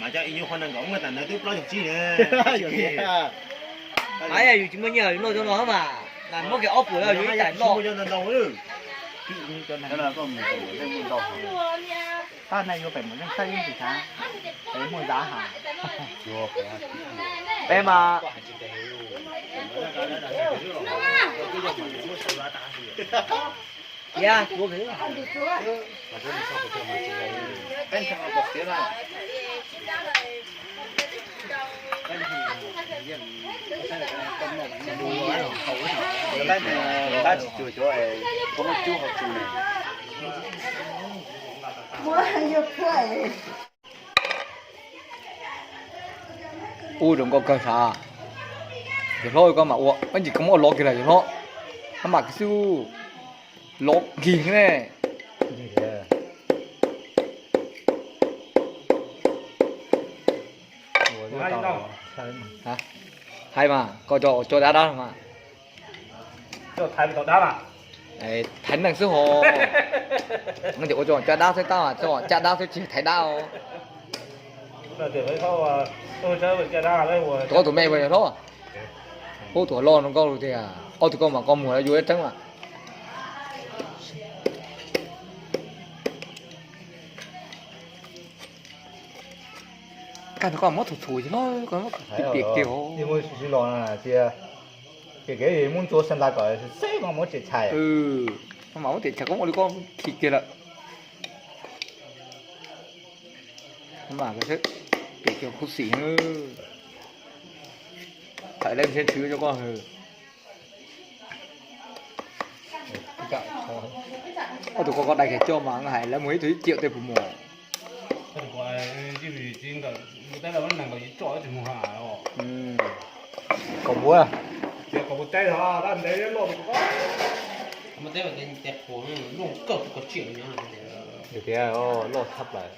Mas cov ib nyuag qhov nees nkaum muaj tas ntawd twb plaub caug tsib na. Yus tsis muaj nyiaj yus noj cov no mas, mas muab kiag ob puas los yus ib tas noj. Tab na yuav pem mus leej xab ib ntsis xav, pem muaj zab has. Peb mas tiag, Ua zoo nkauj kawg sav. Yawg hlob, koj mam ua ib ntsis koj muab ua lov kiag lawm yawg hlob. Hab mam kis xwb, lov nkig ne. Hais mas koj cov dab dab mas. Thaiv neeg xwb hos. Ces ua cov caj dab xwb tab mas, cov caj dab xwb tsis thaiv dab os. Tus ob tug me puas yog hlob? Ub, tus loj no nkauj tiag, ob tug koj mas koj muag yuav ib teeb mas. Koj muab txhuam txhuam los, piam kiag os. Ces kev muab ntxuav sab nta kom xeb mas muab tseem chais. Mas muab tseem chais koj muab li koj khi kiag lawm. Mas piam kiag khuv xim. Thaiv lawv ntshe tshwv rau koj. Ob tug koj, koj dai kiag coj mas hais lawv muag ib tug ib ciam tej puas muag. Kaum npuv. Tias loj tshaj plaws.